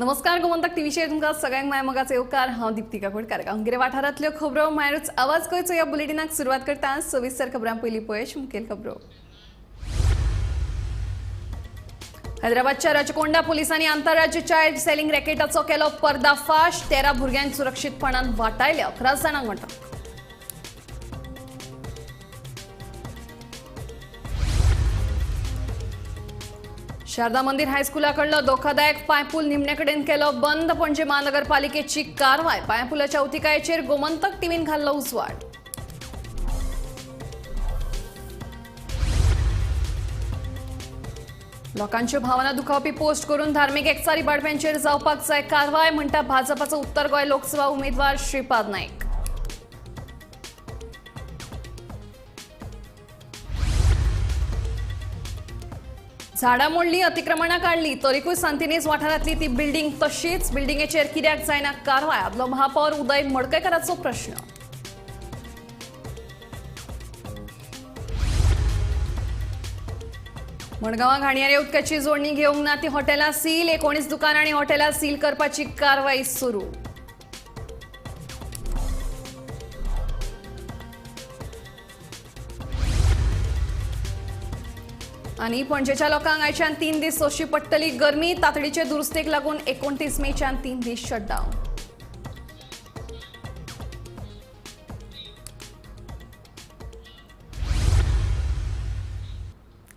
नमस्कार, गोमंतक टीव्हीचेर तुमकां सगळ्यांक माय मोगाचो येवकार. हांव दीप्ती काकोडकार. गांवगिरे वाठारांतल्यो खबरो मायरूच आवाज गोंयचो ह्या बुलेटिनाक सुरवात करता. सविस्तर खबरां पयलीं पळय मुखेल खबरो. हैदराबादच्या राचकोंडा पोलिसांनी आंतरराज्य चायल्ड सेलिंग रॅकेटाचो केलो पर्दाफाश. 13 भुरग्यांक सुरक्षीतपणान वाटायले, 11 जाणांक अटक. शारदा मंदिर हायस्कुलाकडलो धोकादायक पांयपूल निमणेकडेन केलो बंद. पणजे महानगरपालिकेची कारवाय. पांयपुलाच्या अवतिकायेचेर गोमंतक टीव्हीन घाल्लो उजवाड. लोकांच्यो भावना दुखावपी पोस्ट करून धार्मिक एकचार इबाडप्यांचेर जावपाक जाय कारवाय, म्हणटा भाजपाचो उत्तर गोंय लोकसभा उमेदवार श्रीपाद नायक. झाडां मोडली, अतिक्रमणां काडली, तरीकूय सांतिनेज वाठारांतली ती बिल्डिंग तशीच. बिल्डिंगेचेर कित्याक जायना कारवाय, आदलो महापौर उदय मडकयकाराचो प्रश्न. मडगांवां घाणयारे उदकाची जोडणी घेवंक ना ती हॉटेलां सील. 19 दुकानां आनी हॉटेलां सील करपाची कारवाय सुरू. आनी पणजेच्या लोकांक आयच्यान 3 दीस सोंसची पडटली गरमी. तातडीचे दुरुस्तेक लागून 29 मेच्यान 3 दीस शटडावन.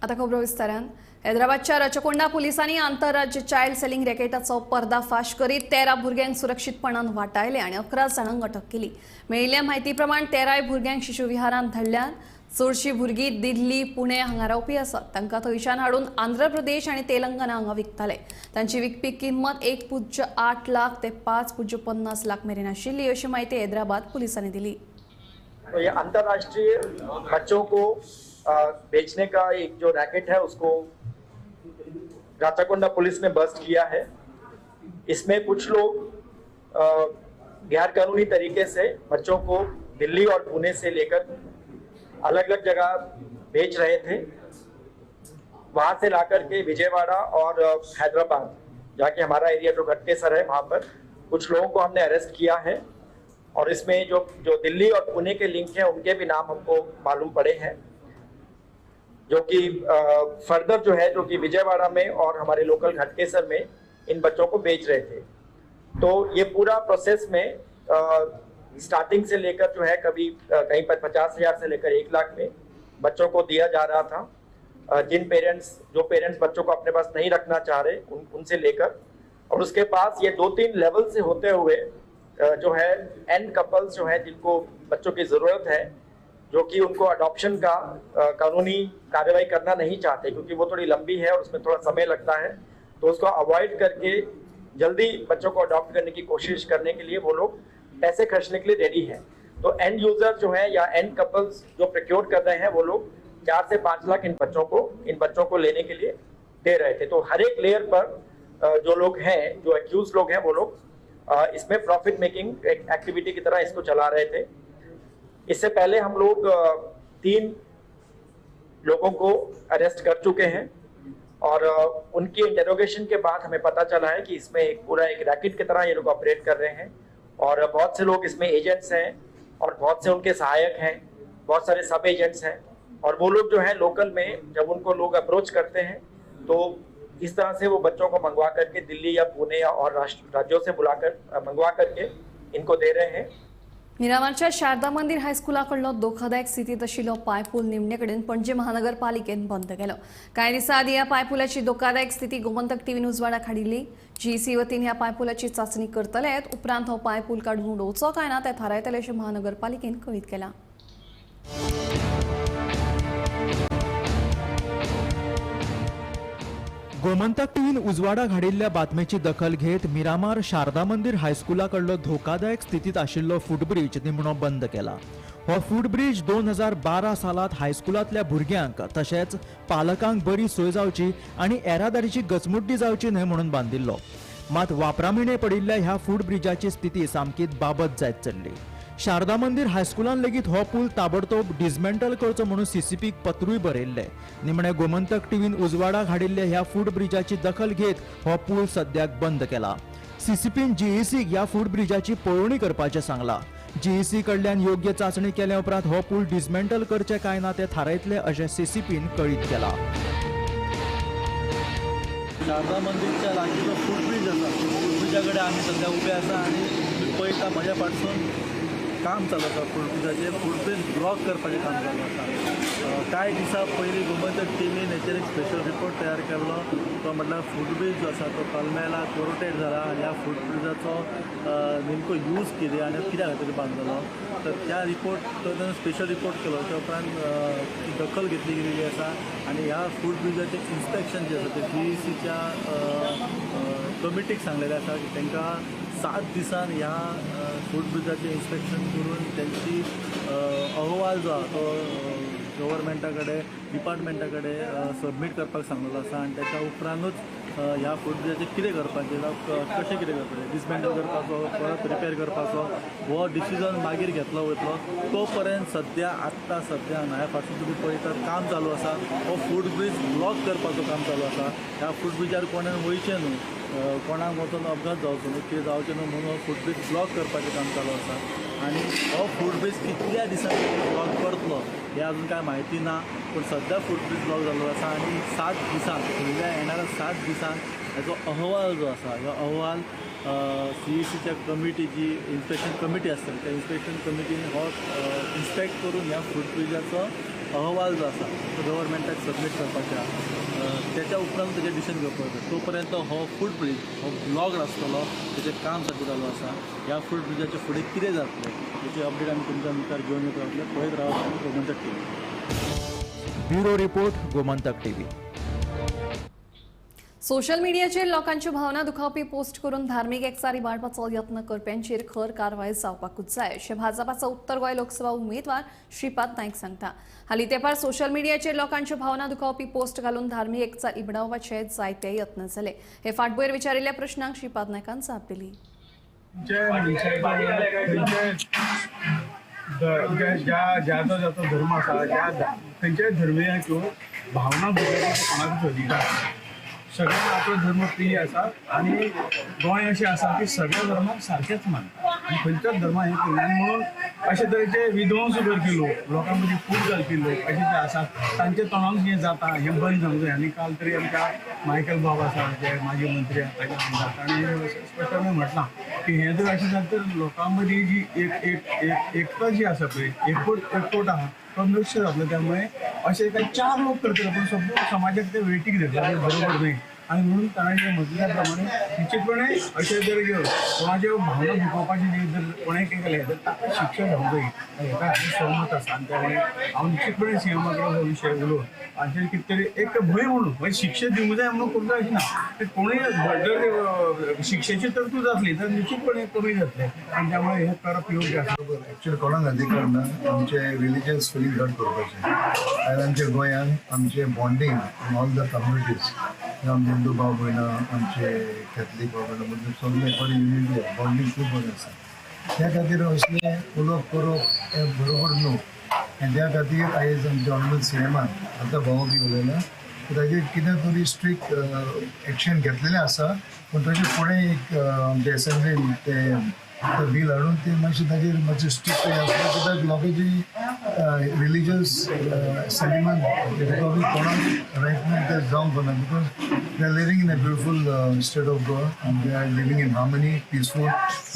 आता खबरो विस्तारान. हैदराबादच्या राचकोंडा पोलिसांनी आंतरराज्य चायल्ड सेलिंग रॅकेटाचो पर्दाफाश करीत 13 भुरग्यांक सुरक्षीतपणान वाटायले आनी 11 जाणांक अटक केली. मेळिल्ल्या म्हायती प्रमाण 13 भुरग्यांक शिशुविहारांत धाडल्यात. चडशीं भुरगीं दिल्ली, पुणे हांगा रावपी आसात. तांकां थंयच्यान हाडून आंध्र प्रदेश आनी तेलंगणा हांगा विकताले. तांची विकपी किंमत 1.8 लाख ते 5.50 लाख मेरेन आशिल्ली, अशी म्हायती हैदराबाद पोलिसांनी दिली. तो ये अंतर्राष्ट्रीय बच्चों को बेचने का एक जो रैकेट है उसको राचाकोंडा पुलिस ने बस्ट किया है. इसमें कुछ लोग गैर कानूनी तरीके से बच्चों को दिल्ली और पुणे से लेकर अलग-अलग जगह बेच रहे थे. वहां से लाकर के विजयवाड़ा और हैदराबाद, जाके हमारा एरिया जो घटकेसर है वहां पर कुछ लोगों को हमने अरेस्ट किया है. और इसमें जो दिल्ली और पुणे के लिंक हैं उनके भी नाम हमको मालूम पड़े हैं, जो कि फर्दर जो है जो कि विजयवाड़ा में और हमारे लोकल घटकेसर में इन बच्चों को बेच रहे थे. तो ये पूरा प्रोसेस में स्टार्टिंग से लेकर जो है कभी कहीं पर 50,000 से लेकर 1 लाख में बच्चों को दिया जा रहा था. जो पेरेंट्स बच्चों को अपने पास नहीं रखना चाह रहे उनसे लेकर और उसके पास ये 2-3 लेवल से होते हुए जो है एंड कपल्स जो है जिनको बच्चों की ज़रूरत है, जो कि उनको अडॉप्शन का कानूनी कार्रवाई करना नहीं चाहते क्योंकि वो थोड़ी लंबी है और उसमें थोड़ा समय लगता है, तो उसको अवॉइड करके जल्दी बच्चों को अडॉप्ट करने की कोशिश करने के लिए वो लोग पैसे खर्चने के लिए रेडी हैं. तो एंड यूजर जो है या एंड कपल्स जो प्रोक्योर कर रहे हैं वो लोग 4 से 5 लाख इन बच्चों को लेने के लिए दे रहे थे. तो हर एक लेयर पर जो लोग हैं, जो एक्यूज लोग हैं, वो लोग इसमें प्रॉफिट मेकिंग एक एक्टिविटी की तरह इसको चला रहे थे. इससे पहले हम लोग 3 लोगों को अरेस्ट कर चुके हैं और उनकी इंटरोगेशन के बाद हमें पता चला है कि इसमें एक पूरा एक रैकेट की तरह ये लोग ऑपरेट कर रहे हैं और बहुत से लोग इसमें एजेंट्स हैं और बहुत से उनके सहायक हैं, बहुत सारे सब एजेंट्स हैं. और वो लोग जो हैं लोकल में जब उनको लोग अप्रोच करते हैं तो इस तरह से वो बच्चों को मंगवा करके दिल्ली या पुणे या और राज्यों से बुलाकर मंगवा करके इनको दे रहे हैं. मिरामारच्या शारदा मंदिर हायस्कुलाकडलो धोकादायक स्थितीत आशिल्लो पांयपूल निमणे कडेन पणजे महानगरपालिकेन बंद केलो. कांय दिसां आदीं ह्या पांयपुलाची धोकादायक स्थिती गोमंतक टीव्हीन उजवाडाक हाडिल्ली. जीईसी वतीन ह्या पांयपुलाची चांचणी करतले, उपरांत हो पांयपूल काडून उडोवचो काय ना तें थारायतले अशें महानगरपालिकेन कळीत केलां. गोमंतक टीव्हीन उजवाडाक हाडिल्ल्या बातमेची दखल घेत मिरामार शारदा मंदिर हायस्कुलाकडलो धोकादायक स्थितीत आशिल्लो फुटब्रिज निमणो बंद केला. हो फुटब्रिज 2012 सालांत हायस्कुलांतल्या भुरग्यांक तशेंच पालकांक बरी सोय जावची आनी येरादारीची गचमुड्डी जावची न्हय म्हणून बांदिल्लो. मात वापरामिणे पडिल्ल्या ह्या फुटब्रिजाची स्थिती सामकीच बाबत जायत चल्ली. शारदा मंदीर हायस्कुलान लेगीत हो पूल ताबडतोब डिसमेंटल करचो म्हणून सीसीपीक पत्रूय बरयल्लें. निमणे गोमंतक टीव्हीन उजवाडाक हाडिल्ले ह्या फूट ब्रिजाची दखल घेत हो पूल सद्याक बंद केला. सीसीपीन जीईसीक ह्या फूट ब्रिजाची पळोवणी करपाचें सांगलां. जीईसी कडल्यान योग्य चांचणी केल्या उपरांत हो पूल डिसमेंटल करचे काय ना ते थारायतले अशें सीसीपीन कळीत केलां. शारदा मंदिरच्या लागीं जो फूट ब्रीज आसा, फूट ब्रिजा कडेन आमी सद्या उबे आसा आनी पळयता म्हज्या फाटसून काम चालू आसा. फूट ब्रिजाचेर फूट ब्रीज ब्लॉक करपाचें काम चालू आसा. कांय दिसां पयलीं गोमंतक टिमीन हेचेर एक स्पेशल रिपोर्ट तयार केल्लो. तो म्हटल्यार फूट ब्रीज जो आसा तो कलमेला कोरोटेड जाला आनी ह्या फूट ब्रिजाचो नेमको यूज कितें आनी कित्या खातीर बांदलेलो, तर त्या रिपोर्ट तो तेणें स्पेशल रिपोर्ट केलो. त्या उपरांत ती दखल घेतली गेलेली आसा आनी ह्या फूट ब्रिजाचें इन्स्पेक्शन जें आसा तें जीईसीच्या कमिटीक सांगलेलें आसा की तांकां 7 दिसान ह्या फूट ब्रिजाचें इन्स्पेक्शन करून तांची अहवाल जो आहा तो गव्हर्मेंटा कडेन, डिपार्टमेंटा कडेन सबमीट करपाक सांगलेलो आसा. आनी ताच्या उपरांतूच ह्या फूट ब्रिजाचें कितें करपाचें, कशें कितें करपाचें, डिसमेंटल करपाचो, परत रिपेर करपाचो, हो डिसिजन मागीर घेतलो वयतलो. तो पर्यंत सद्या आत्तां सद्या ह्या फाटसून तुमी पळयतात काम चालू आसा. हो फूट ब्रीज ब्लॉक करपाचो काम चालू आसा. ह्या फूट ब्रिजार कोणें वयचें न्हू, कोणाक वचून अपघात जावचो न्हू, कितें जावचें न्हू म्हणून हो फूट ब्रीज ब्लॉक करपाचें काम चालू आसा. आनी हो फूट ब्रीज कितल्या दिसांनी ब्लॉक करतलो हें अजून कांय म्हायती ना, पूण सद्या फूट ब्रीज ब्लॉक जाल्लो आसा आनी 7 दिसांक, फुडल्या येणाऱ्या 7 दिसांक हेजो अहवाल जो आसा, हो अहवाल सीईसीच्या कमिटी, जी इन्स्पेक्शन कमिटी आसतली त्या इन्स्पेक्शन कमिटीन हो इन्स्पेक्ट करून ह्या फूट ब्रिजाचो अहवाल जो आसा तो गव्हर्मेंटाक सबमीट करपाचें आसा. त्याच्या उपरांत तेजें डिसिजन घेवपाक जाय. तो पर्यंत हो फूट ब्रीज हो ब्लॉक आसतलो, तेजें काम सद्या चालू आसा. ह्या फूट ब्रिजाचे फुडें कितें जातलें तेची अपडेट आमी तुमच्या मुखार घेवन येत रावतले. पळयत रावत Gomantak TV. Bureau report, Gomantak TV. Social मिडियाचेर लोकांच्यो भावना दुखावपी पोस्ट करून धार्मीक एकचार इबाडपाचो यत्न करप्यांचेर खर कारवाय जावपाकूच जाय अशें भाजपाचो उत्तर गोंय लोकसभा उमेदवार श्रीपाद नायक सांगता. हालीं तेंपार सोशल मिडियाचेर लोकांच्यो भावना दुखावपी पोस्ट घालून धार्मीक एकचार इबाडपाचे जायते यत्न जाले. हे फाटभुंयेर विचारिल्ल्या प्रश्नांक श्रीपाद नायकान जाप दिली. ज्याचो जाचो धर्म आसा ज्या खंयच्याय धर्मियांच्यो भावना दुखोवपाचो कोणाकूच अधिकार. सगळ्यांक आपलो धर्म प्रिय आसा आनी गोंय अशें आसा की सगळ्या धर्माक सारकेंच मानता आनी खंयच्याच धर्माक हें करिना. आनी म्हणून अशे तरेचे विध्वंस करपी लोक, लोकां मदीं फूट घालपी लोक अशे जे आसात तांच्या तोंडान हें जाता हें बंद जावंक जाय. आनी काल तरी आमच्या मायकल बाब आसा जे माजी मंत्री आतांचे आमदार, ताणें स्पश्टपणे म्हटलां की हें जर अशें जालें तर लोकां मदीं जी एक एक एक एकता जी आसा पळय, एकवट आहा तो नश्ट जातलो. त्यामुळे अशे काही 4 लोक करतले पण संपूर्ण समाजाक ते वेटीक धरतले, बरोबर न्ही. आनी म्हणून ताणें म्हटल्या प्रमाणे निश्चितपणे अशें जर कोणाच्यो भावना दुखोवपाचें जर कोणें केलें तर ताका शिक्षा जावंक जाय हेका हांव सहमत आसा. आनी त्यामुळे हांव निश्चितपणे सीएमा कडेन हो विशय उलोवन आनी कितें तरी एक भंय म्हणून म्हणजे शिक्षा दिवंक जाय म्हणून करूंक जाय अशें ना, कोणूय जर शिक्षेची तरतूद जातली तर निश्चितपणे कमी जातलें. आनी त्यामुळे हें करप योग्य आसा. एक्चुअली कोणाक अधिकार ना आमचे रिलिजियस फिलींग हर्ट करपाचें. आनी आमच्या गोंयांत आमचें bonding in all the communities, आमचे हिंदू भाव भयणां, आमचे कॅथलीक भाव भयणां, म्हणजे सगळे बरी युनिटी बॉन्डींग खूब बरें आसा. त्या खातीर असलें उलोवप करप हें बरोबर न्हू. आनी त्या खातीर आयज आमच्या ऑनरेबल सीएमान आतां भाव बी उलयला ताजेर कितें तरी स्ट्रिक्ट एक्शन घेतलेलें आसा. पूण तशें फुडें एक आमच्या एसेंब्लीन तें बील हाडून ते मातशें ताजेर मातशें स्ट्रिक्ट आसलें कित्याक लोकांची रिलिजियस सेंटिमेंट कोणाक रायट ना तें जावंक ना. Because they are living in a beautiful state of Goa and they are living in harmony, peaceful.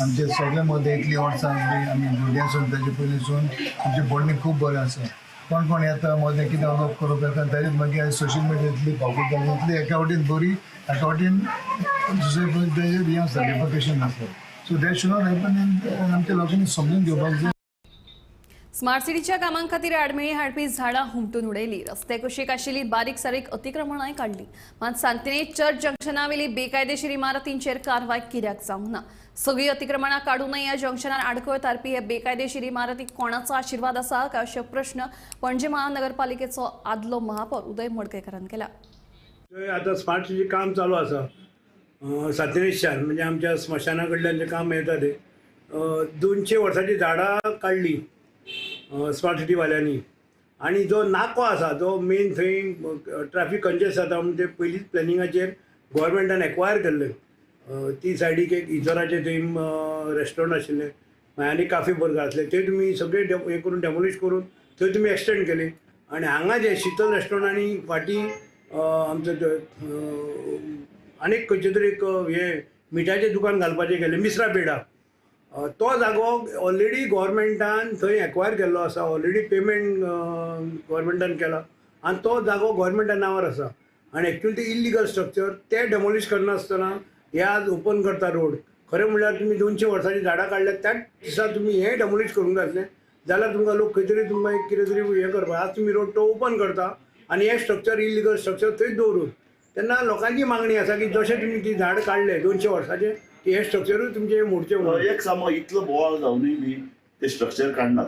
आमचे सगळे मदें इतली वर्सां आसली आमी भुरग्यांसून ताजे पयलींसून आमचें बॉन्डींग खूब बरें आसा. कोण कोण येता मदें कितें उलोवप करूंक येता ताजेर मागीर आयज सोशल मिडिया इतली पावूक जाली, इतली एका वटेन बरी एका वटेन दुसरे ताजेर हें आसा, रिपकशन आसा. So that should not happen. आमच्या लोकांनी समजून घेवपाक जाय. स्मार्ट सिटीच्या कामां खातीर आडमेळी हाडपी झाडां हुमटून उडयली. रस्ते कुशीक आशिल्ली बारीक सारीक अतिक्रमणांय काडली. मात सांतिनेज चर्च जंक्शनावेली बेकायदेशीर इमारतींचेर कारवाय कित्याक जावंक ना? सगळीं अतिक्रमणां काडूनय ह्या जंक्शनार आडखळ थारपी हे बेकायदेशीर इमारतीक कोणाचो आशिर्वाद आसा काय अशे प्रश्न पणजे महानगरपालिकेचो आदलो महापौर उदय मडकयकारान केला. आतां स्मार्ट सिटी काम चालू आसा. सांतिनेज शार म्हणजे आमच्या स्मशाना कडल्यान जें काम मेळटा तें 200 वर्सांची झाडां काडली स्मार्ट सिटीवाल्यांनी आनी जो नाको आसा जो मेन थंय ट्रॅफिक कंजेस्ट जाता म्हणून ते पयलींच प्लॅनिंगाचेर गोवोरमेंटान एक्वायर केल्लें. ती सायडीक एक इजराचें थंय रेस्टॉरंट आशिल्लें, मागीर आनी काफे बर्गर आसले, ते तुमी सगळे हें करून डेमोलिश करून थंय तुमी एक्सटेंड केले. आनी हांगा जे शीतल रेस्टॉरंट आनी फाटीं आमचो आनीक खंयचें तरी एक हें मिठाचें दुकान घालपाचें केलें, मिश्रा पेडा, तो जागो ऑलरेडी गोवोरमेंटान थंय एक्वायर केल्लो आसा, ऑलरेडी पेमेंट गोवोरमेंटान केला आनी तो जागो गोवोरमेंटा नांवार आसा. आनी एक्चुअली ते इल्लिगल स्ट्रक्चर ते डेमोलिश करनासतना हे आज ओपन करता रोड. खरें म्हणल्यार तुमी 200 वर्सांची झाडां काडल्यात त्याच दिसा तुमी हें डेमोलिश करूंक जाय आसलें जाल्यार तुमकां लोक खंय तरी तुमकां एक कितें तरी हें करपाक. आज तुमी रोड तो ओपन करता आनी हें स्ट्रक्चर इल्लिगल स्ट्रक्चर थंयच दवरून तेन्ना लोकांची मागणी आसा की जशें तुमी ती झाड काडलें 200 वर्साचें की हें स्ट्रक्चरूय तुमचें मोडचें म्हणून. एक सामो इतलो बोवाळ जावनूय बी ते स्ट्रक्चर काडनात.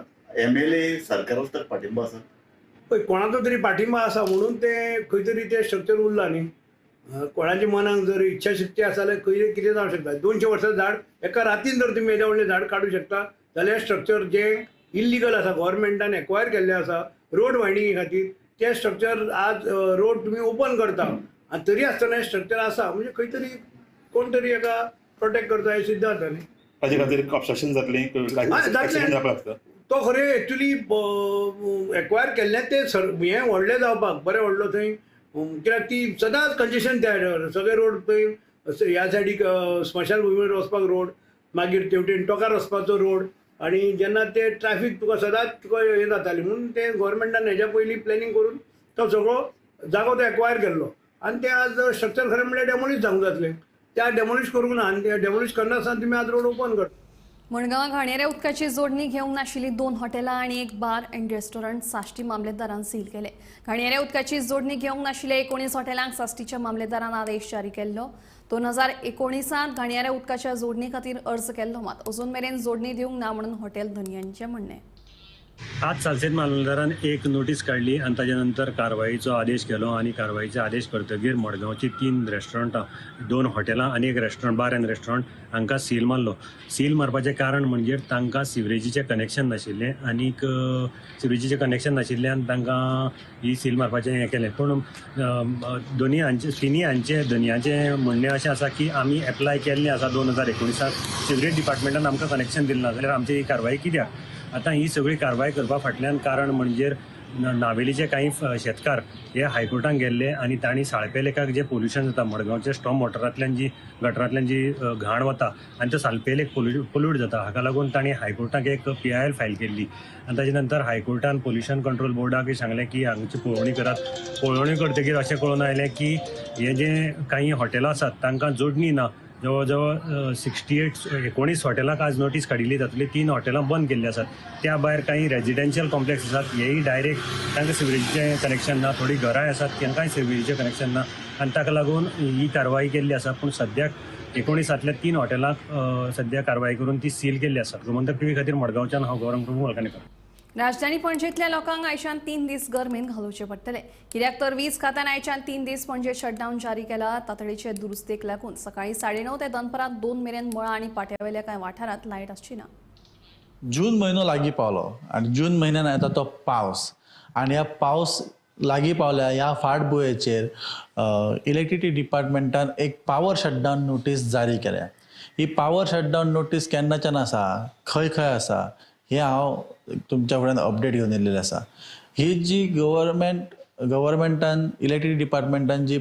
MLA सरकाराचो तर पाठिंबो आसा, पळय कोणाचो तरी पाठिंबा आसा म्हणून ते खंय तरी ते स्ट्रक्चर उरलां न्ही. कोणाच्या मनाक जर इच्छाशक्ती आसा जाल्यार खंय कितें जावंक शकता. 200 वर्सां झाड एका रातीन जर तुमी येदें व्हडलें झाड काडूंक शकता जाल्यार स्ट्रक्चर जें इल्लिगल आसा गोवोरमेंटान एक्वायर केल्लें आसा रोड वायडिंगे खातीर तें स्ट्रक्चर आज रोड तुमी ओपन करता आनी तरी आसतना हें स्ट्रक्चर आसा म्हणजे खंय तरी कोण तरी एका प्रोटेक्ट करता हें सिद्ध जाता न्ही. ताजे खातीर ऑब्स्ट्रक्शन जातलें, जातलें. तो खरें एक्चुली एक्वायर केल्लें तें सर हें व्हडलें जावपाक बरें व्हडलो थंय, कित्याक ती सदांच कंजेशन त्या सगळे रोड थंय ह्या सायडीक स्मशानभुमीर वचपाक रोड, मागीर तेवटेन टोकार वचपाचो रोड, आनी जेन्ना ते ट्रॅफीक तुका सदांच तुका हें जातालें म्हणून ते गोवोरमेंटान हेज्या पयलीं प्लॅनिंग करून तो सगळो जागो तो एक्वायर केल्लो आनी ते आज स्ट्रक्चर खरें म्हणल्यार डेमोलिश जावंक जातलें. त्या डेमोलिश करूंक ना आनी ते डेमोलिश करनासतना तुमी आज रोड ओपन करता. मडगांवां घाणेऱ्या उदकाची जोडणी घेवंक नाशिल्ली 2 हॉटेलां आनी एक बार अँड रेस्टॉरंट साश्टी मामलेदारान सील केले. घाणेऱ्या उदकाची जोडणी घेवंक नाशिल्ल्या 19 हॉटेलांक साश्टीच्या मामलेदारान आदेश जारी केल्लो. 2019 घाणेऱ्या उदकाच्या जोडणी खातीर अर्ज केल्लो, मात अजून मेरेन जोडणी दिवंक ना म्हणून हॉटेल धनयांचें म्हणणें. आज सालसेत मामलेदारान एक नोटीस काडली आनी ताजे नंतर कारवाईचो आदेश केलो आनी कारवाईचो आदेश करतगीर मडगांवची 3 रेस्टॉरंटां, 2 हॉटेलां आनी एक रेस्टॉरंट, बार अँड रेस्टॉरंट हांकां सील मारलो. सील मारपाचें कारण म्हणजे तांकां सिवरेजीचें कनेक्शन नाशिल्लें आनीक सिवरेजीचें कनेक्शन नाशिल्ल्यान तांकां ही सील मारपाचें हें केलें. पूण दोनी हांचे तिनी हांचे धनयांचें म्हणणें अशें आसा की आमी एप्लाय केल्लें आसा 2019 सिवरेज डिपार्टमेंटान आमकां कनेक्शन दिलें ना जाल्यार आमची ही कारवाई कित्याक? आतां ही सगळी कारवाई करपा फाटल्यान कारण म्हणजे नावेलीचे कांय शेतकार हे हायकोर्टान गेल्ले आनी तांणी साळपे लेकाक जें पोल्युशन जाता, मडगांवचे स्टॉम वॉटरांतल्यान जी गटरांतल्यान जी घाण वता आनी तो सालपे लेक पोल्यूट जाता, हाका लागून तांणी हायकोर्टाक एक PIL file केल्ली आनी ताजे नंतर हायकोर्टान पोल्युशन कंट्रोल बोर्डाक सांगलें की हांगची पळोवणी करात. पळोवणी करतकीर अशें कळून आयलें की हे जे कांय हॉटेलां आसात तांकां जोडणी ना. जवळ जवळ 68 19 हॉटेलांक आज नोटीस काडिल्ली, तातूंतली 3 हॉटेलां बंद केल्ली आसात. त्या भायर कांय रेजिडेन्शियल कॉम्प्लेक्स आसात, हेय डायरेक्ट तांकां सिवरेजीचें कनेक्शन ना, थोडीं घरांय आसात तांकांय सिवरेजीचें कनेक्शन ना आनी ताका लागून ही कारवाई केल्ली आसा. पूण सद्याक 19 3 हॉटेलांक सद्या कारवाई करून ती सील केल्ली आसात. गोमंतक टीव्ही खातीर मडगांवच्यान हांव गौरंग प्रभू मलकानेकर. राजधानी पणजेंतल्या लोकांक आयच्यान 3 दीस गरमेन घालोवचे पडटले, कित्याक तर वीज खात्यान आयच्यान 3 दीस पणजे शटडावन जारी केला. तातडीचे दुरुस्तेक लागून सकाळी 9:30 ते दनपरां 2 मेरेन मळा आनी पाट्यावेल्या कांय वाठारांत लायट आसची ना. जून म्हयनो लागीं पावलो आनी जून म्हयन्यान येता तो पावस आनी ह्या पावस लागीं पावल्या ह्या फाटभुंयेचेर इलेक्ट्रिसिटी डिपार्टमेंटान एक पावर शटडावन नोटीस जारी केल्या. ही पावर शटडावन नोटीस केन्नाच्यान आसा, खंय खंय आसा हे हांव तुमच्या फुड्यान अपडेट घेवन येयल्लें आसा. ही जी गव्हर्मेंटान इलेक्ट्रिसिटी डिपार्टमेंटान जी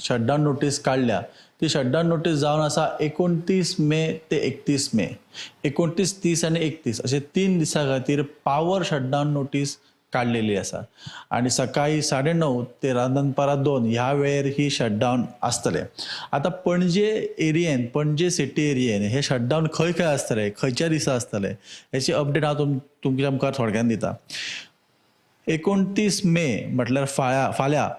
शटडावन नोटीस काडल्या ती शटडावन नोटीस जावन आसा 29 मे ते 31 मे, 29, 30 आनी 31 अशे 3 दिसां खातीर पावर शटडावन नोटीस काडलेली आसा आनी सकाळी 9:30 ते दनपारां 2 ह्या वेळेर ही शटडावन आसतलें. आतां पणजे एरियेन, पणजे सिटी एरियेन हे शटडावन खंय खंय आसतलें, खंयच्या दिसा आसतलें हेची अपडेट हांव तुमच्या मुखार थोडक्यान दिता. 29 मे म्हटल्यार फाल्यां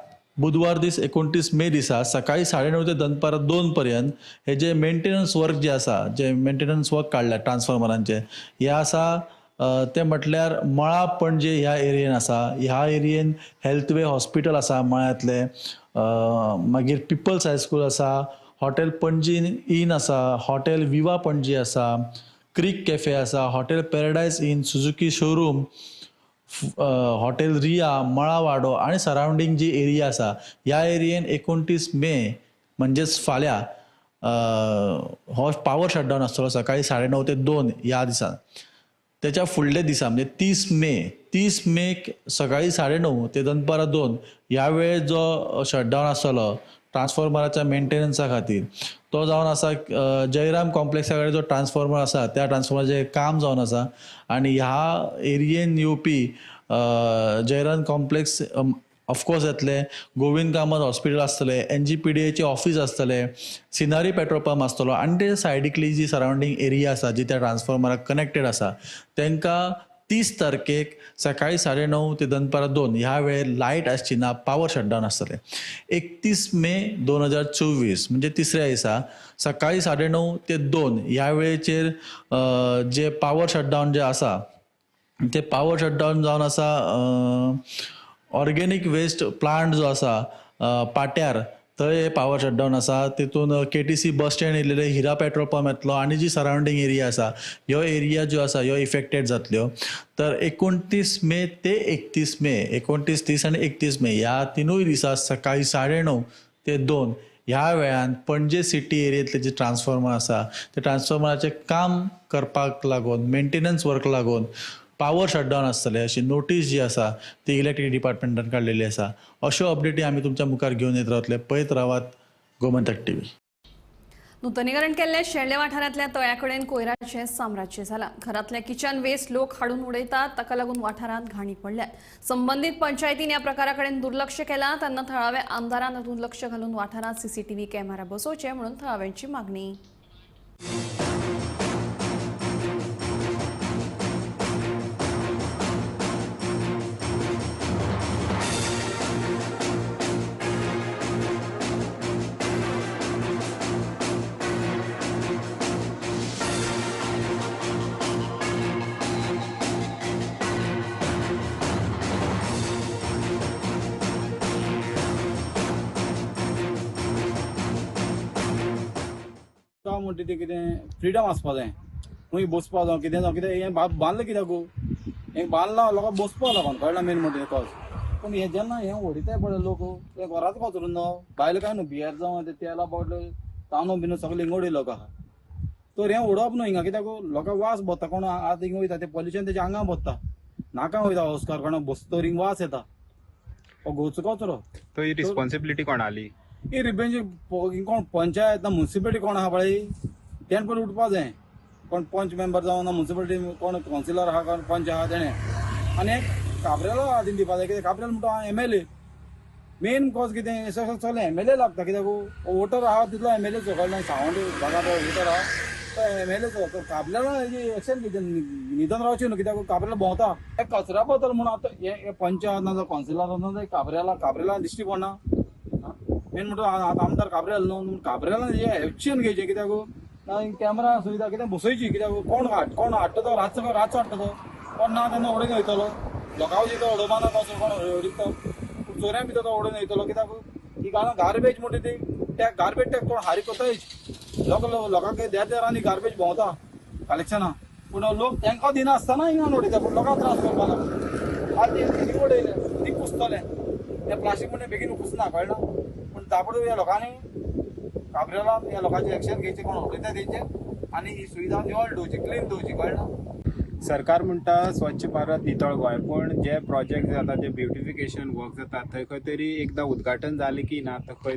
बुधवार दीस 29 मे दिसा सकाळी 9:30 ते दनपारां 2 पर्यंत हे जे मेंटेनन्स वर्क जे आसा, जे मेंटेनन्स वर्क काडल्या ट्रान्सफॉर्मरांचे हे आसा ते म्हटल्यार मळा पणजे ह्या एरियेन आसा. ह्या एरियेन हेल्थवे हॉस्पिटल आसा मळ्यांतलें, मागीर पिपल्स हायस्कूल आसा, हॉटेल पणजी इन आसा, हॉटेल विवा पणजी आसा, क्रीक कॅफे आसा, hotel Paradise Inn, Suzuki showroom, hotel Riya, Malawado आनी सरावंडींग जी एरिया आसा ह्या एरियेन 29 मे म्हणजेच फाल्यां हो पावर शटडावन आसतलो सकाळी 9:30 ते 2 ह्या दिसा. त्याच्या फुडल्या दिसा म्हणजे 30 मेक सकाळी 9:30 ते दनपारां 2 ह्या वेळेर जो शटडावन आसतलो ट्रान्सफॉर्मराच्या मेंटेनन्सा खातीर तो जावन आसा जयराम कॉम्प्लेक्सा कडेन जो ट्रान्सफॉर्मर आसा त्या ट्रान्सफॉर्मराचें काम जावन आसा आनी ह्या एरियेन येवपी जयराम कॉम्प्लेक्स ऑफकोर्स येतले, गोविंद कामत हॉस्पिटल आसतलें, NGPDAचें ऑफीस आसतलें, सिनारी पेट्रोल पंप आसतलो आनी ते सायडीकली जी सरावंडींग एरिया आसा जी त्या ट्रान्सफॉर्मराक कनेक्टेड आसा तांकां 30 तारखेक सकाळी 9:30 ते दनपारां 2 ह्या वेळेर लायट आसची ना, पावर शटडावन आसतलें. 31 मे 2024 म्हणजे तिसऱ्या दिसा सकाळी 9:30 ते 2 ह्या वेळेचेर जे पावर शटडावन जे आसा ते पावर शटडावन जावन आसा ऑर्गेनीक वेस्ट प्लांट जो आसा पाट्यार थंय पावर शटडावन आसा. तितून KTC bus stand येयलेले, हिरा पेट्रोल पंप येतलो आनी जी सरावंडींग एरिया आसा ह्यो एरिया ज्यो आसा ह्यो इफेक्टेड जातल्यो. तर 29 मे ते 31 मे, 29, 30 आनी 31 मे ह्या तिनूय दिसा सकाळी 9:30 ते 2 ह्या वेळान पणजे सिटी एरियेंतले जे ट्रान्सफॉर्मर आसा ते ट्रान्सफॉर्मराचें काम करपाक लागून मेंटेनन्स वर्क लागून पावर शटडावन आसतलें अशी नोटीस जी आसा ती इलेक्ट्रीक डिपार्टमेंटान काडलेली आसा. अश्यो अपडेटी आमी तुमच्या मुखार घेवन येत रावतले. पळयत रावात गोमंतक टीव्ही. नुतनीकरण केल्ल्या शेल्डें वाठारांतल्या तळ्या कडेन कोयराचें साम्राज्य जालां. घरांतले किचन वेस्ट लोक हाडून उडयतात, ताका लागून वाठारांत घाणी पडल्या. संबंदीत पंचायतीन ह्या प्रकारा कडेन दुर्लक्ष केलां. तेन्ना थळाव्या आमदारान हातूंत लक्ष घालून वाठारांत CCTV camera बसोवचे म्हणून थळाव्यांची मागणी. म्हणटा तें कितें फ्रिडम आसपा जाय, खंय बसपा जावं कितें जावं कितें हें बांदलें कित्याक हें बांदलां लोकांक बसपा लागून कळना मेन म्हणटा कॉज. पूण हें जेन्ना हें उडयताय पळय लोक तें घराच कचरो ना भायलें कांय न्हू, बियर जावं तें तेला बाटल्यो तांदूळ बिन सगळें हिंगा उडयलो लोक आहा. तर हें उडोवप न्हू हिंगा कित्याक लोकांक वास भरता, कोण आतां हिंगा वयता तें पोल्युशन तेज्या आंगां भरता, नाका वयता हॉस्कार कोणा बसतो हिंग वास येता हो गोचो कचरो. तो ही रिस्पॉन्सिबिलिटी कोणाली? ही रिबेंजी कोण पंचायत ना म्युनिसिपालिटी कोण आहा पळय तेणें पयलीं उठपा जाय, कोण पंच मेंबर जावं ना म्युनिसिपालिटी कोण कावन्सिलर आहा कोण पंच आहा तेणें. आनी एक काब्रेलो हातीन दिवपा जाय, कित्याक काब्रेल म्हणटा MLA main cause कितें सगळें MLA लागता, कित्याक वोटर आहा तितलो MLAचो कळना सावंड भागा पळय वोटर आहा तो MLAचो. तर काब्रेला हेजी एक्शन घेवचें, न्हिदोन रावचें न्हू कित्याक काब्रेला भोंवता कचऱ्या बद्दल म्हणून आतां हे पंचायत ना जावं कावन्सिलर ना काब्रेला काब्रेला दिश्टी पडना. मेन म्हणटा आतां आमदार काब्रेल न्हू, काब्रेलान हें एक्शन घेवचें कित्याक कॅमेरा सुविधा कितें बसयची, कित्याक कोण हाड कोण हाडटा तो रातचो रातचो हाडटा तो कोण ना तेन्ना उडोवन वयतलो, लोकां वयता उडोवपा ना कसो कोण उडयता चोऱ्यां भितर तो उडोवन वयतलो, कित्याक ही गार्बेज म्हणटा ती त्या गार्बेज टॅक्स कोण हारी करतायच लोक लोकांक देर देरांनी गार्बेज भोंवता कलेक्शना, पूण लोक तांकां दिनासतना हिंगा उडयता, पूण लोकांक त्रास करपा लागता. आज ती उडयले ती कुसतलें तें प्लास्टीक म्हणजे बेगीन कुसना कळना, पूण तापड ह्या लोकांनी काब्रेला ह्या लोकांचे एक्शन घेवचें, कोण उडयता तेंचेर आनी ही सुविधा निवळ दवरची, क्लीन दवरची कळना. सरकार म्हणटा स्वच्छ भारत नितळ गोंय, पूण जे प्रोजेक्ट जाता जे ब्युटिफिकेशन वर्क जाता थंय खंय तरी एकदां उद्घाटन जालें की ना खंय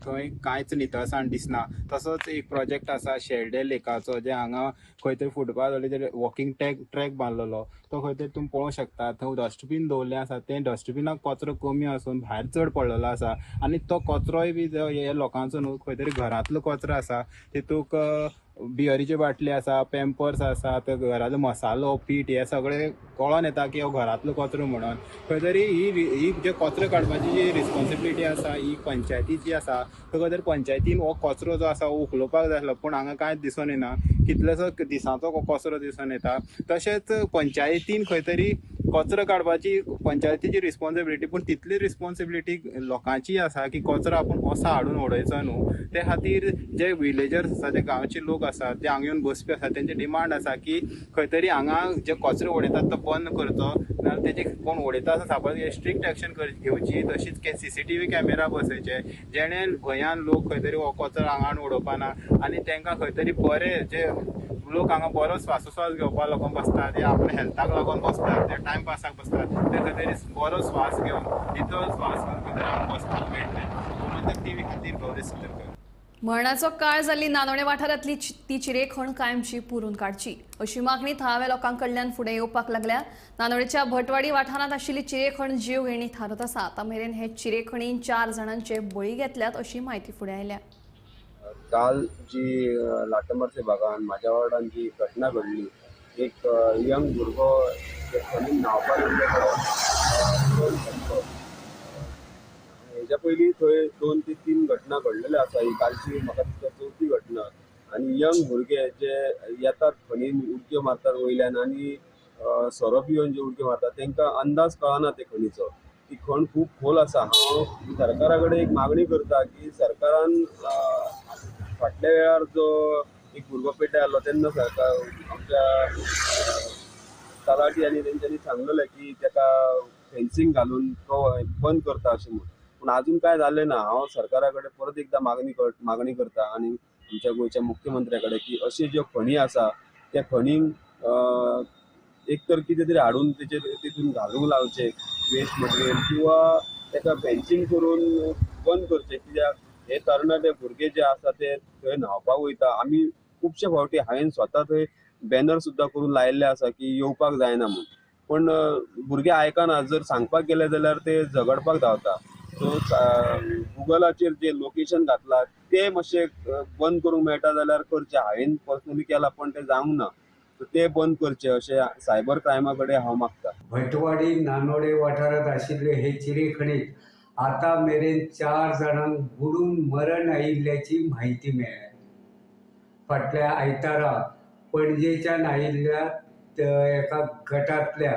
थंय कांयच नितळसाण दिसना. तसोच एक प्रोजेक्ट आसा शेल्डें लेकाचो, जे हांगा खंय तरी फुटपाथ जाल्यार वॉकिंग ट्रॅक बांदलेलो तो खंय तरी तुमी पळोवंक शकता. थंय डस्टबीन दवरलें आसा, तें डस्टबिनाक कचरो कमी आसून भायर चड पडलेलो आसा आनी तो कचरोय बी हे लोकांचो न्हू खंय तरी घरांतलो कचरो आसा, तितूक बियरीच्यो बाटली आसा, पेम्पर्स आसा, ते घरांतलो मसालो पीठ हे सगळें कळोन येता की हो घरांतलो कचरो म्हणून. खंय तरी ही जे कचरो काडपाची जी रिस्पॉन्सिबिलिटी आसा ही पंचायतीची आसा, खंय तरी पंचायतीन हो कचरो जो आसा हो उखलोवपाक जाय आसलो, पूण हांगा कांयच दिसून येना, कितलेसो दिसांचो कचरो दिसून येता. तशेंच पंचायतीन खंय तरी कचरो काडपाची पंचायतीची रिस्पॉन्सिबिलिटी, पूण तितली रिस्पॉन्सिबिलिटी लोकांची आसा की कचरो आपूण असो हाडून उडयचो न्हू. ते खातीर जे विलेजर्स आसा, जे गांवचे लोक आसा, ते हांगा येवन बसपी आसा, तेंचे डिमांड आसा की खंय तरी हांगा जे कचरो उडयतात तो बंद करचो, नाजाल्यार तेजे कोण उडयता आसा सापड स्ट्रिक्ट एक्शन घेवची. तशीच CCTV camera बसयचे जेणे भंयान लोक खंय तरी हो कचरो हांगा उडोवपाना आनी तांकां खंय तरी बरे जे लोक हांगा बरो श्वासोश्वास घेवपाक लागून बसतात, ते आपल्या हेल्थाक लागून बसतात, ते टायमपासाक बसतात, ते खंय तरी बरो श्वास घेवन नितळ श्वास घेवन खंय तरी हांगा बसपाक मेळटलें. गोमंतक टीव्ही खातीर गौरी सुतरकर. मरणाचो काळ जाल्ली नानोडे वाठारांतली ती चिरेखण कायमची पुरून काडची अशी मागणी थळाव्या लोकां कडल्यान फुडें येवपाक लागल्या. नानोडेच्या भटवाडी वाठारांत आशिल्ली चिरेखण जीव घेणी थारत आसा. आतां मेरेन हे चिरेखणीन 4 जाणांचे बळी घेतल्यात अशी म्हायती फुडें आयल्या. काल जी लाटंबारचे भागान माझ्या वॉर्डान जी घटना घडली, एक यंग भुरगो खणीन न्हांवपाक गेल्ले कडेन, हेच्या पयलीं थंय 2 ते 3 घटना घडलेल्यो आसा. ही कालची म्हाका दिसता चवथी घटना. आनी यंग भुरगे जे येतात खणीन उडक्यो मारतात वयल्यान आनी सोरो पिवन जे उडक्यो मारतात तांकां अंदाज कळना ते खणीचो, ती खण खूब खोल आसा. हांव सरकारा कडेन एक मागणी करता की सरकारान फाटल्या वेळार जो एक भुरगो पेटे आसलो तेन्ना सरकार आमच्या तलाठी आनी तेंच्यांनी सांगलेलें की ताका फेन्सिंग घालून तो बंद करता अशें म्हूण, पूण आजून कांय जालें ना. हांव सरकारा कडेन परत एकदां मागणी करता आनी आमच्या गोंयच्या मुख्यमंत्र्या कडेन की अश्यो ज्यो खणी आसा त्या खणींक एक तर कितें तरी हाडून तेचेर तितून घालूंक लावचें वेस्ट मटेरियल किंवा ताका फेन्सिंग करून बंद करचें. कित्याक हे तरणाटे भुरगे जे आसा ते थंय न्हांवपाक वयता. आमी खुबशे फावटी हांवें स्वता थंय बॅनर सुद्दां करून लायिल्ले आसा की येवपाक जायना म्हूण, पूण भुरगे आयकना. जर सांगपाक गेले जाल्यार ते झगडपाक धांवता. सो गुगलाचेर जे लोकेशन घातला ते मातशें बंद करूंक मेळटा जाल्यार करचें. हांवें पर्सनली केलां पण तें जावंक ना, ते बंद करचे अशें सायबर क्रायमा कडेन हांव मागता. भटवाडी नानोडे वाठारांत आशिल्ले हे चिरेखणीत आतां मेरेन 4 जाणांक बुडून मरण आयिल्ल्याची म्हायती मेळ्ळ्या. फाटल्या आयतारा पणजेच्यान आयिल्ल्या एका गटांतल्या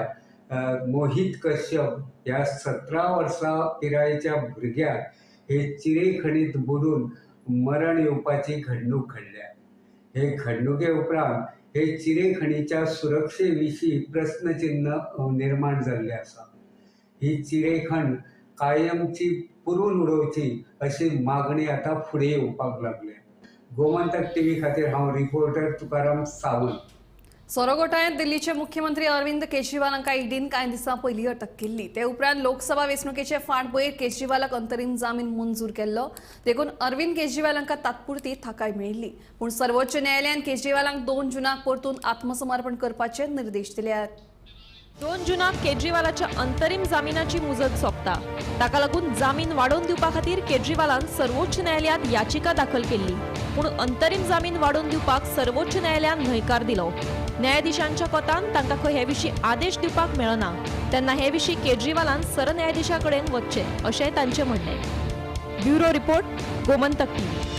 मोहीत कश्यप ह्या 17 वर्सां पिरायेच्या भुरग्याक हे चिरेखणीत बुडून मरण येवपाची घडणूक घडल्या. हे घडणुके उपरांत हे चिरेखणीच्या सुरक्षे विशीं प्रस्नचिन्ह निर्माण जाल्लें आसा. ही चिरेखण कायमची पुरून उडोवची अशी मागणी आतां फुडें येवपाक लागल्या. गोमंतक टीव्ही खातीर हांव रिपोर्टर तुकाराम सावंत. सोरो घोटाळ्यांत दिल्लीचे मुख्यमंत्री अरविंद केजरीवाल हांकां ईडीन कांय दिसां पयलीं अटक केल्ली. ते उपरांत लोकसभा वेंचणुकेचे फाटभुंयेर केजरीवालाक अंतरीम जामीन मंजूर केल्लो. देखून अरविंद केजरीवाल हांकां तात्पुरती थाकाय मेळिल्ली. पूण सर्वोच्च न्यायालयान केजरीवालांक 2 जूनाक परतून आत्मसमर्पण करपाचे निर्देश दिल्यात. 2 जूनाक केजरीवालाच्या अंतरीम जामिनाची मुजत सोंपता. ताका लागून जामीन वाडोवन दिवपा खातीर केजरीवालान सर्वोच्च न्यायालयांत याचिका दाखल केल्ली. पूण अंतरीम जामीन वाडोवन दिवपाक सर्वोच्च न्यायालयान न्हयकार दिलो. न्यायाधीशांच्या कोतान तांकां खंय हे विशीं आदेश दिवपाक मेळना. तेन्ना हे विशीं केजरीवालान सरन्यायाधीशा कडेन वचचें अशें तांचें म्हणणें. Bureau report, Gomantak TV.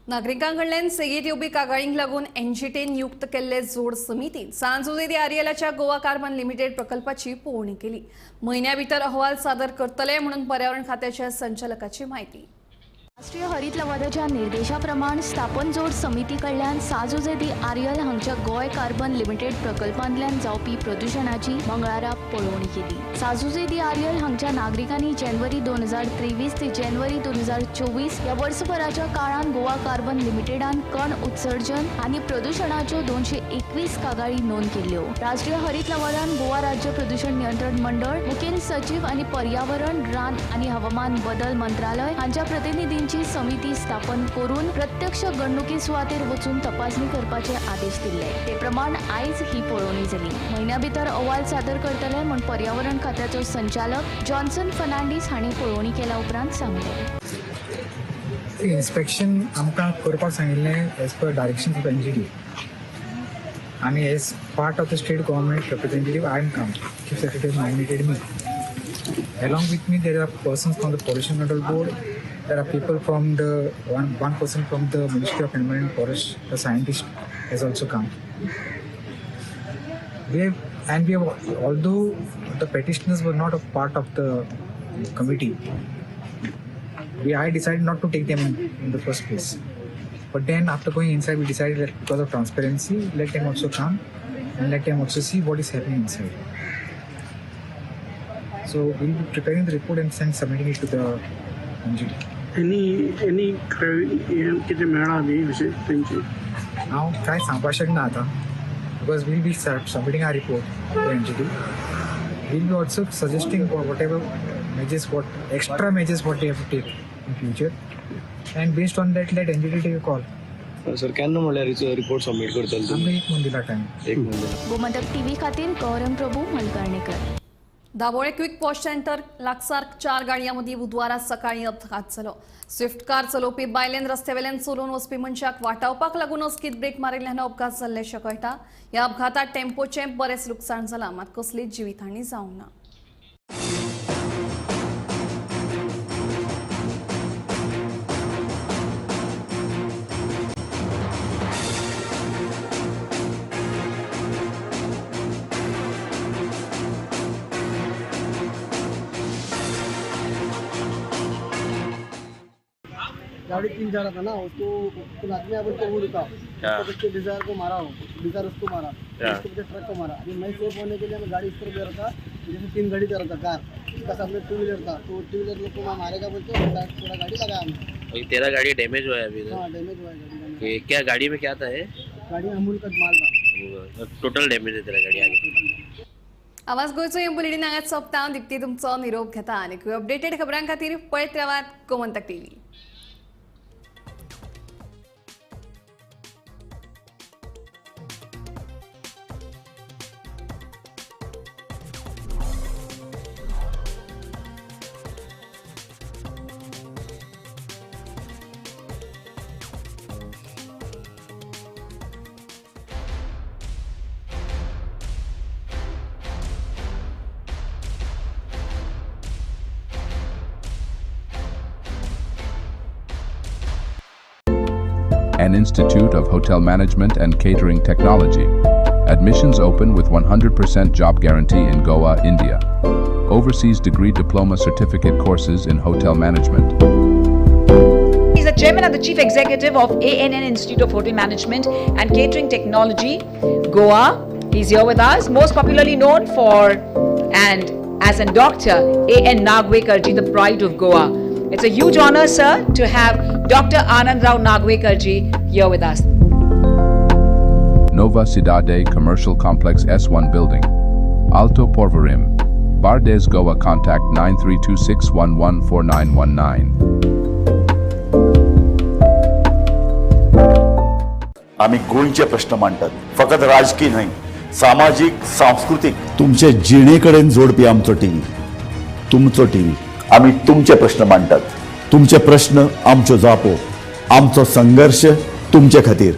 नागरिकां कडल्यान सेगीत येवपी कागाळींक लागून एनजीटीन नियुक्त केल्ले जोड समितीन सांन जुझे दे आरियलाच्या गोवा कार्बन लिमिटेड प्रकल्पाची पळोवणी केली. म्हयन्या भितर अहवाल सादर करतले म्हणून पर्यावरण खात्याच्या संचालकाची म्हायती. राष्ट्रीय हरित लवादाच्या निर्देशाप्रमाण स्थापन जोड समिती कडल्यान सांन जुझे दी आरियल हांगच्या गोंय कार्बन लिमिटेड प्रकल्पांतल्यान जावपी प्रदुशणाची मंगळारा पळोवणी केली. सांन जुझे दी आरियल हांगच्या नागरिकांनी जानेवारी 2023 ते जानेवारी 2024 ह्या वर्सभराच्या काळांत गोवा कार्बन लिमिटेडान कण उत्सर्जन आनी प्रदुशणाच्यो 221 कागाळी नोंद केल्ल्यो. राष्ट्रीय हरित लवादान गोवा राज्य प्रदुशण नियंत्रण मंडळ, मुखेल सचीव आनी पर्यावरण, रान आनी हवामान बदल मंत्रालय हांच्या प्रतिनिधींची समिती स्थापन करून प्रत्यक्ष घडणुके सुवातेर वचून तपासणी करपाचे आदेश दिल्ले. ते प्रमाण आयज ही पळोवणी जाली. म्हयन्या भितर अहवाल सादर करतले म्हूण पर्यावरण खात्याचो संचालक जॉन्सन फर्नांडीस हांणी पळोवणी केल्या उपरांत सांगलें. इन्स्पेक्शन आमकां करपाक सांगिल्लें as per direction of NGT आनी as part of the state government representative I am come. Chief secretary nominated me. Along with me there are persons from the pollution control board. There are people from the one person from the Ministry of Environment and Forest, the scientist has also come. We have, although The petitioners were not a part of the committee. I decided not to take them in the first place. But then after going inside, we decided that because of transparency, let them also come and let them also see what is happening inside. So we'll be preparing the report and submitting it to the NGT. Any कितें मेळ्ळां बी अशें तेंचे? हांव कांय सांगपाक शकना आतां, because we'll be submitting our report to NGT. We'll be also suggesting whatever measures, what extra measures what they have to take in future, and based on that let NGT take a call. Sir, केन्ना म्हणल्यार report submit करतले? आमी एक म्हयनो दिला time. एक म्हयनो. Gomantak TV खातीर Gaurang Prabhu Malkarnekar. Dabolim quick wash centre लागसार 4 गाडयां मदीं बुधवारा सकाळीं अपघात जालो. स्विफ्ट कार चलोवपी बायलेन रस्त्यावेल्यान चलोवन वचपी मनशाक वाटावपाक लागून अचकीत ब्रेक मारिल्ल्यान अपघात जाल्ल्याचें कळटा. ह्या अपघातात टेम्पोचें बरेंच लुकसाण जालां, मात कसलीच जिवीतहानी जावंक ना. गाड़ी 3 जा रहा था ना, उसको आदमी आकर के वो रुका, उसके डिजायर को मारा, डिजायर उसको मारा, उसके पीछे ट्रक को मारा। अभी मैं सेफ होने के लिए मैं गाड़ी इस तरफ दे रहा था, जैसे 3 गाड़ी दे रहा था कार, उसका सामने 2 व्हीलर था, तो 2 व्हीलर लोग को मैं मारेगा बोल के थोड़ा गाड़ी लगाया हमने। तेरा गाड़ी डैमेज हुआ है अभी? हाँ, डैमेज हुआ है गाड़ी। क्या गाड़ी में क्या था? है गाड़ी अमूल का माल था। टोटल डैमेज है तेरा गाड़ी आगे। आवाज गोंयचो हे बुलेटीन हांगाच सोंपता. दीप्ती तुमचो निरोप घेता आनी अपडेटेड खबरां खातीर पळयत रावात Gomantak TV. An Institute of Hotel Management and Catering Technology. Admissions open with 100% job guarantee in Goa, India. Overseas degree diploma certificate courses in hotel management. He's the chairman and the chief executive of ANN Institute of Hotel Management and Catering Technology, Goa. He's here with us, most popularly known for and as a doctor, A.N. Nagwekar ji, the pride of Goa. It's a huge honor, sir, to have Dr. Anand Rao Nagwekar ji here with us. Nova Cidade Commercial Complex S1 Building, Alto Porvorim, Bardez, Goa. Contact 9326114919. आम्ही गोंयचे प्रश्न मांडटात, फकत राजकीय न्हय, सामाजीक, सांस्कृतीक, तुमचे जिणे कडेन जोडपी आमचो टीव्ही, तुमचो टीव्ही. आम्ही तुमचे प्रश्न मांडटात, तुमचे प्रश्न आमच्यो जापो, आमचो संघर्श तुमचे खातीर.